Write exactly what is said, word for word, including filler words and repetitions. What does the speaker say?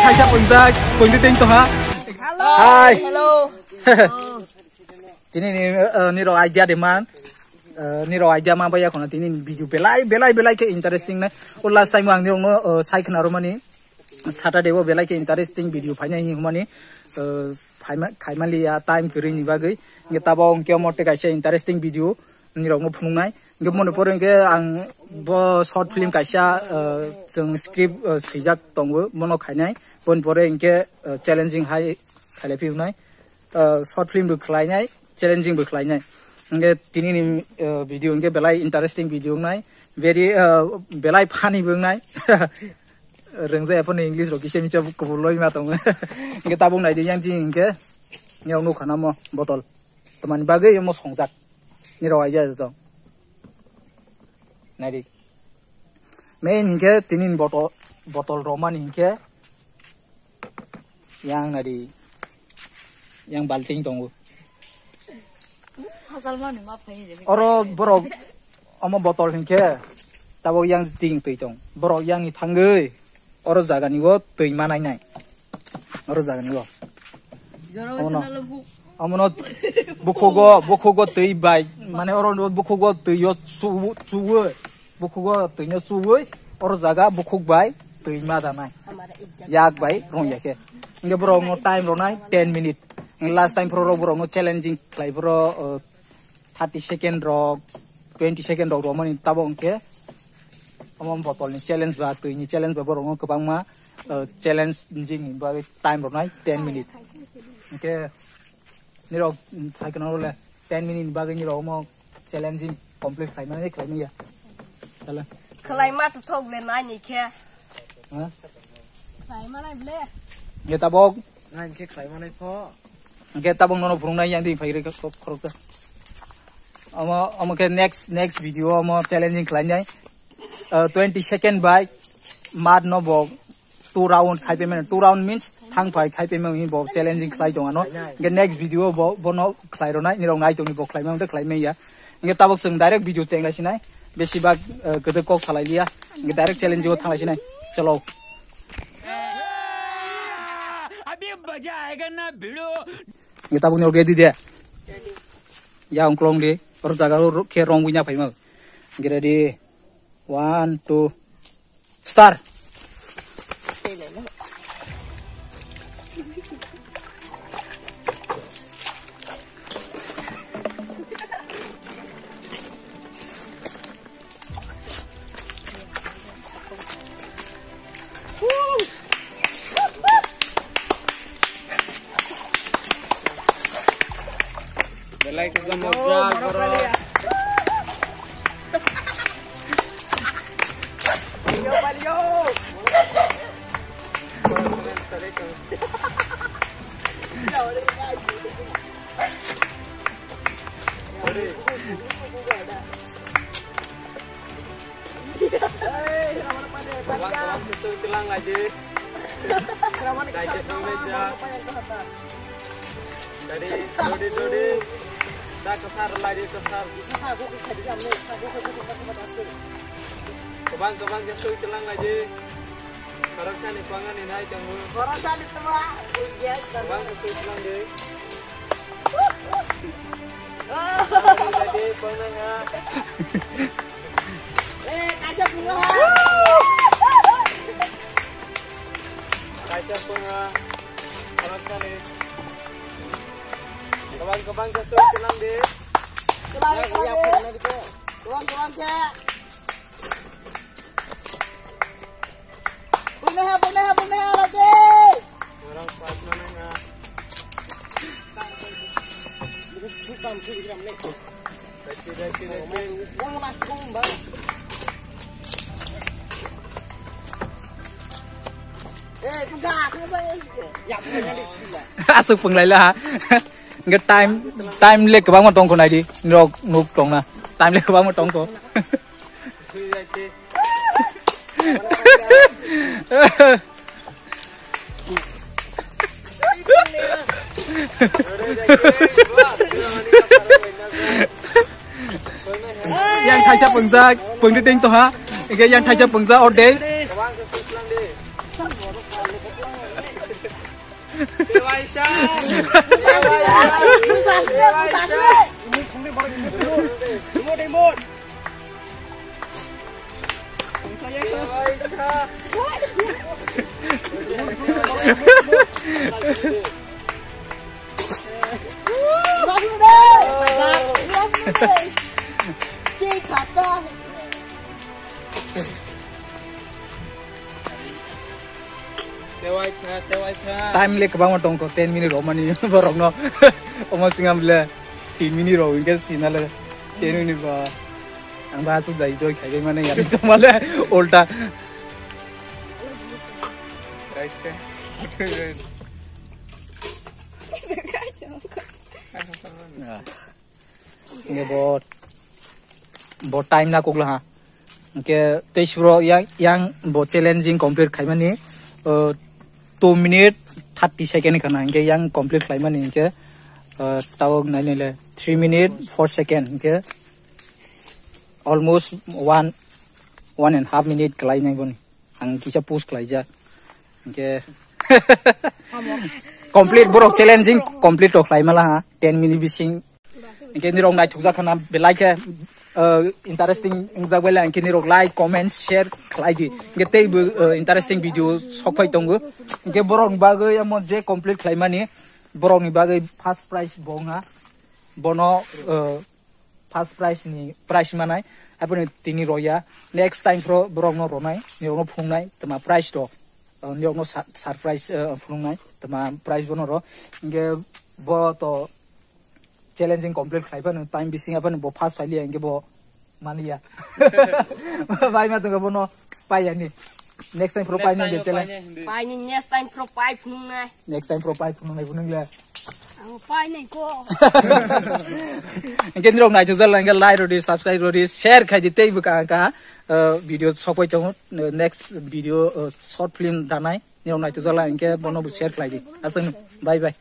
Kaisa punjak, pungdi ting to ha. Hello. Hi. Hello. Tini ni, eh, nirok idea de man. Eh, nirok idea ma baya kono tini ni video belai, belai, belai ke interesting nai. O last time ang nirok no, eh, sai khna romani. Saturday o belai ke interesting video phainai hinmani. Eh, phaima-, khaimali ya time kwrwi ni bagwi. Nge tabo ang khe mo te kaisa interesting video nirok no phunuknai. Hingke moni pore hingke ang bo short film kaisa, eh, chwng script, eh, swijak tongo, bono khainai. Boni pore hingke, eh, challenging hai khailai phiyoknai. Eh, short film bo khlainai, challenging bo khlainai. Hingke tini ni, eh, video hingke belai interesting video wngnai. Very, eh, belai funny bo wngnai. Rwngjak ephano English rok kisa misa kubulwi ma tongo. Hingke tabuk naidi yang jing hingke. Yang nukha namo botol. Tamani bagwi omo songjak. Nirok aija joto. Naidi. Main hinkhe tinin botol, botol romani hinkhe yang naidi. Yang balting tongo. Oro borok omo botol hinkhe tabok yang ting twi tong. Borok yang ni thangwi oro jaga ni o twi manai nai. Oro jaga ni o. Omono, omono bukhugo, bukhugo twi bai, mane oro bukhugo twi o chu-, chuwi, bukhugo twi no chuwi, oro jaga bukhuk bai twi ma da nai. Yak bai rong ya khe. Hingke borok no time rw nai ten minute. Last time phoro borok no challenging khlai phoro, uh, thirty second rok, twenty second rok romani tabo hingke omo botol ni challenge ba twi ni challenge ba borok no kwbangma, uh, challenge jing ni bagwi time rok nai ten minute. Hingke nirok, mm, sai kheno le ten minute ni bagwi nirok omo challenging complete khlai mani khlai maya. Tala. Khlai ma to thok le nai ni khe. Ha? Khlai ma nai ble. Ye tabok. Nai khe khlai ma nai pho. Hingke tabok nono phunuknai yang di phai rwkha khorok ta. Omo, omo khe next, next video omo challenging khlainai. Uh, twenty second bai mat no bo two round khai payment. Two round means thang phai khai payment bo challenging khlai tong ano. Hingke next video bo, bono khlai ronai, nirok nai tongni bo khlai ma, khlai maya. Hingke tabok chwng direct video cheng lai sinai. Besi bak, uh, kwtwi kok salai liya. Hingke direct challenge o thang lai sinai. Chalo. Abhi maza aayega na bhidu. Ye tabuk ni ready de. Ya ungklong de. Oro jaga ro khe rong buina phaima. Get ready. One, two. Start. Belai kisa mojak borok. Hey, Ramana Pandey, Pandya. Kawan-kawan musuh silang lagi. Ramana Lagi kesal dulu kawan, aja. Ramana Pandey kesal. Jadi, dodi, dodi. Dah kesar lagi, kesar. Bisa sagu, bisa diam nih. Sagu, sagu, sagu, sagu, sagu. Kebang, kebang, musuh silang lagi. Khoroksani pangani nai tongo. Khoroksani tongma. Iya, tongma. Bang kusui silang de. Pangani nai de, pangnai ha. Eh, kaisa punga ha. Kaisa punga. Khoroksani. Kebang, kebang kusui silang de. Silang, silang de. Kebang, kebang, kebang. Bunuh, bunuh, bunuh lagi. Orang pas mana ya? Bukan, bukan, bukan. Daisi, daisi, daisi. Bukan, mas, bukan, bang. Eh, bukan, bukan, bang. Ya, bukan, bukan. Asuk pung lai la. Hingke time, time le kwbangma tongkho naidi, nirok nuk tongna. Time le kwbangma tongkho. Yang thaisa pungjak, pungdi ting toha. Hingke yang thaisa pungjak orde. Kebang khe sui slang di. Time le kwbangma tongkho, ten minute romani borokno. Omo singam le tin minute rok hwnkhe sinale ten minute ba. Ang ba aswk dai doi khaibai mane, yari tongmale ulta. Hingke bo, bo time na kukla ha. Hingke tei suro yang, yang bo challenging complete khaimani, uh, two minute thirty second khana. Hingke yang complete khaimani hingke, uh, tawok nai nai le three minute four second. Hingke almost one, one and half minute khlai nai boni. Ang kisa push khlaijak. Hingke complete borok challenging complete rok khlai mala ha, ten minute bising. Hingke nirok naithokjak khana belai khe, uh, interesting wngjak baila, hingke nirok like, comment, share khlai di. Hingke tei bo, uh, interesting video sok phai tongo. Hingke borok ni bagwi amo je complete khlaimani, borok ni bagwi first prize bo wngha. Bono, uh, first prize ni prize manai, aboni tini roya. Next time pro borok no ronai, nirok no phungnai, tama prize do. Uh, nirok no sa-, surprise, uh, phungnai, tama prize bono ro. Hingke bo to challenging complete khlai phano time bising phano bo first phailiya hingke bo maliya. Bai ma tongo bono paiyani. Next time pro paini hingke challenge. Paini next time pro pai phungnai. Next time pro pai phungnai phunung le. Ang painai ko. Hingke nirok naithok jala hingke like rodi, subscribe rodi, share khaidi tei bwkha kha, uh, video sokoi tongo. Next video, uh, short film danai. Nirok naithok jala hingke bono bo share khlaidi. Aswk no. Bye bye.